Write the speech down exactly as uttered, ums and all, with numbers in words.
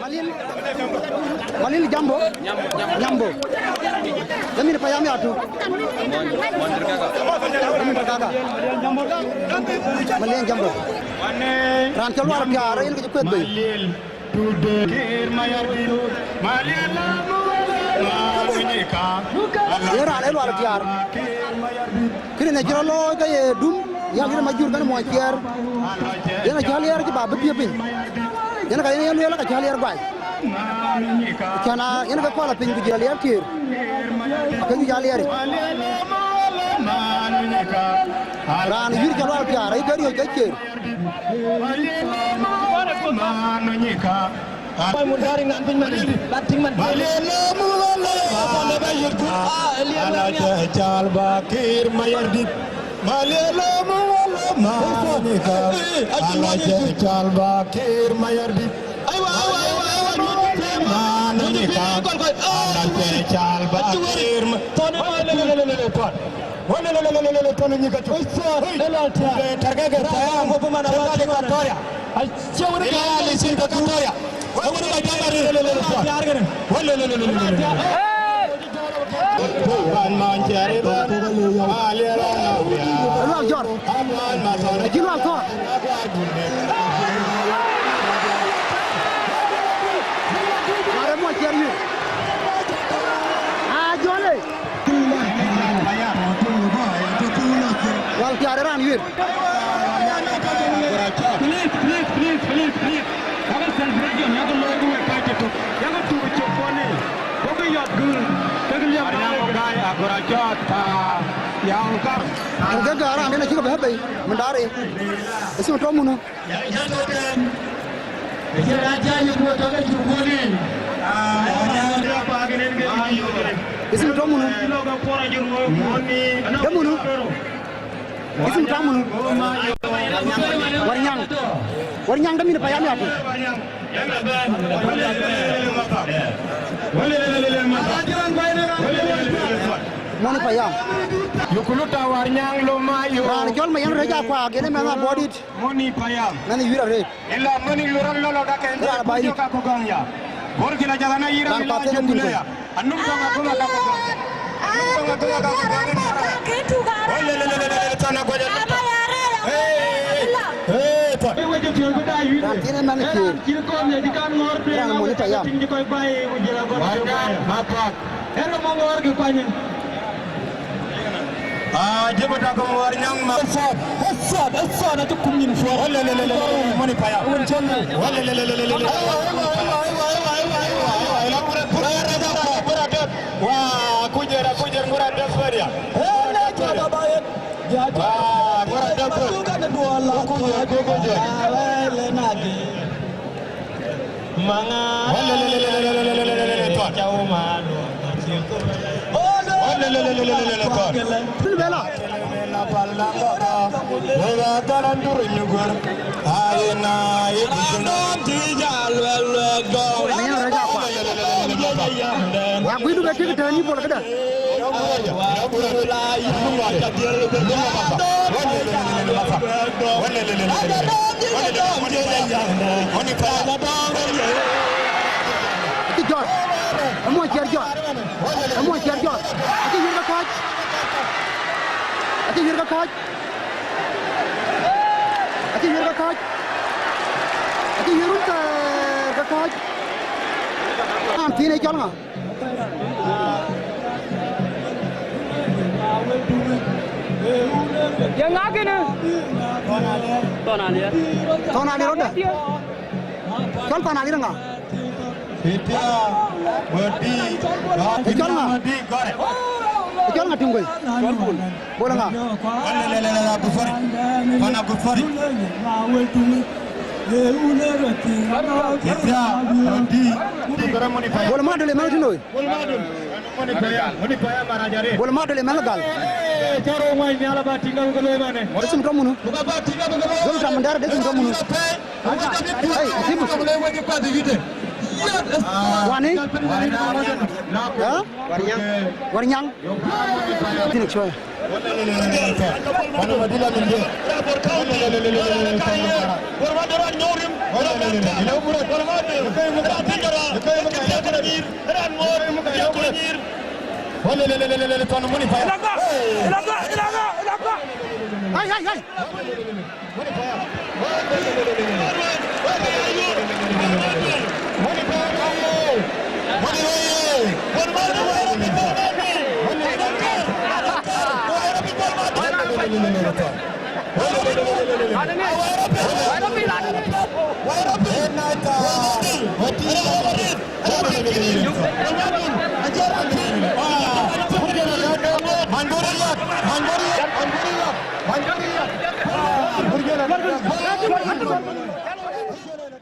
Malil, Malil Jambo, Nyambo. Yamin payam ya tu. Yamin kaka. Malil Jambo. Ran cɔl Lual Piaar, yen ke cï kueth bei. Ye raan ë Lual Piaar. Kënë në cï rɔt looi ke ye dum, ya Aliɛr Majur kenë Muɔny Ciɛɛr. Yen acï Aliɛr cï ba bï piëp piny. Yen ka yen ye lueel ka cï Aliɛr guai. Cän a yen ke kɔl a piny ku jël Aliɛr tiëër. Akë nyuc Aliɛr yic. Raan yïr cɔl Lual Piaar, ayï ke riɔ̈c ke ciëër. Ala jɛ Salva Kiir Mayardit. Malielo mu wala manika. Ala jɛ Salva Kiir Mayardit. Aywa, aywa, aywa, aywa. Manika. Ala jɛ Salva Kiir Ma- Tony, wala, wala, wala, wala, Tony. Wala, wala, wala, wala, Tony, nyika tu. Oy, Tony. Targa ke tayam. Targa ke Victoria. Ila lisi Victoria. Wala, wala, wala, wala, Tony. Wala, wala, wala, wala, wala. Lual jɔr. Acï Lual thɔ̈r. Ŋarë muɔc ciɛɛr yuëër. Aa, jɔl ë. Lual Piaar ë raan yuëër. Please, please, please, please, please. Yakë celebration, yakë looi ku wek kacï tök. Yakë tuk cök kuɔn ë. Bɔkë yɔt gör, kek liɛm Mariam Ogai, Agora Cɔt, ah, ya Ogar. Ku ke gäär raan den acï ke bɛ̈ bei, mɛn daar ë. Ë thim tɔ munu. Ë thim tɔ munu. Dë munu. Ë thim tɔ munu. Wär nyaŋ. Wär nyaŋ dë min payam ya ku. Mɔni payam. Yukulu ta war nyang lo ma yo. Raan cɔl ma yɛn rɛc a kuak, yen ë mɛnh abɔdit. Mɔni payam. Mɛnh yuir arëët. Ila mɔni lurɔl lɔlɔ da kɛn. Raan ba yïk. Ka ku gɔŋ ya. Bor kila jagana yira. Raan ila path ke jungule piny ya. Anum tɔŋ akuma ka ku gɔŋ. Anum tɔŋ akuma ka ku gɔŋ. Wala le le le le le tɔn aguaja. Hey, hey, hey, tɔn. Raan tiɛn ë mɛnh kiëër. Raan mɔni payam. Wanda, ma pak. Ëlë mɔŋ ɣɔɔr kï kuany. Ah, jëbë tak ŋuɔɔr nyäŋ ma. Esat, esat, esat, acï kum nyin puɔ̈r. Wala le le le le le, mɔni paya. Wun cɔl ni. Wala le le le le le le. Aywa, aywa, aywa, aywa. Ila kura, kura, kura, kura, kura, kura. Wa, kujer, kujer, kura, kura, kura. Ëlë, jɔt aba yen. Jɔt. Wa, kura, kura, kura. Matuka ni duɔl la. Kujer, kujer. Awe, le nagi. Acï jɔt. Amuɔc ciɛɛr jɔt. Acï yuër ke kääc. Acï yuër ke kääc. Acï yuër ke kääc. Acï yuër run thɛɛr ke kääc. Raan thiin ë cɔl ŋa? Ye ŋa kënë? Thɔn Aliɛr. Thɔn Aliɛr rɔt dɛ? Cɔl Thɔn Aliɛr ŋa? Ë cɔl ŋa? Ë cɔl ŋa tiŋ kɔc? Bol ŋa? Bol ma dole mɛn tï noi. Bol ma dole mɛn gal. Ë thim tɔ munu? Dol tam ndar de thim tɔ munu? Hey, thim. Wani? Ha? War nyang. Thim choi. Wana madila min de. Wana lele lele lele lele. Wana lele lele lele. Wana lele lele. Hey! Hey, hey, hey!